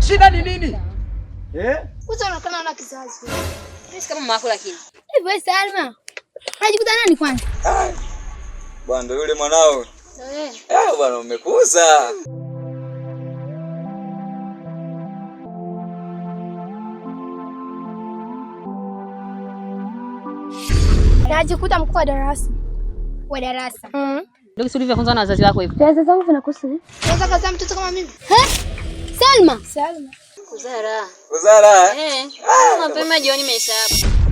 Shida ni nini? Eh? Unaonekana una kizazi. Mimi si kama mama yako lakini. Hivi wewe Salma, unajikuta nani kwanza? Bwana ndo yule mwanao. Eh. Eh, bwana umekuza. Najikuta mkuu wa darasa. Wa darasa. Ndio kisi ulivyofunzwa na wazazi wako hivyo. Wazazi wangu vinakuhusu nini? Unaweza kuzaa mtoto kama mimi? Eh? Salma. Salma. Kuzaa. Kuzaa. Eh. Mapema jioni imeisha hapa.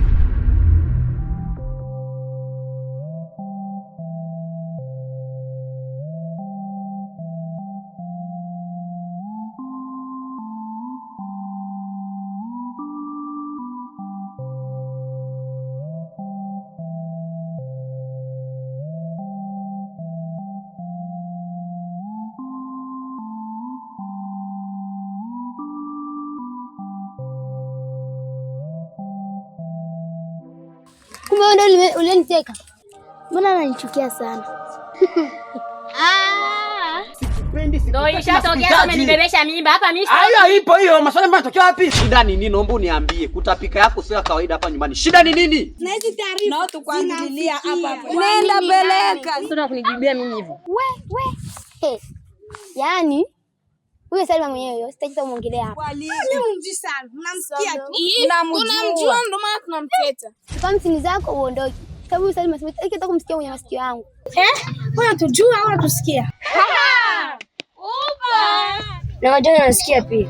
Kumbe wewe ndio uliniteka. Mbona ananichukia sana? Sipendi, Ndio ishatokea amenibebesha mimba hapa mimi. Hayo ipo hiyo, maswali ambayo yanatokea wapi? Shida ni nini? Naomba uniambie. Kutapika yako sio ya kawaida hapa nyumbani. Shida ni nini? Na hizi taarifa Na tukuangililia hapa hapa. Nenda peleka. Sasa kunijibia mimi hivyo. We we. Hey. Yaani huyo Salma mwenyewe huyo sitaki kumuongelea hapa. Mimi sana. Mnamsikia tu. Tunamjua ndio maana tunamteta. Chukua msini zako uondoke. Sababu Salma sitaki hata kumsikia kwenye masikio yangu. Eh? Wewe unatujua au unatusikia? Na wajana nasikia pia.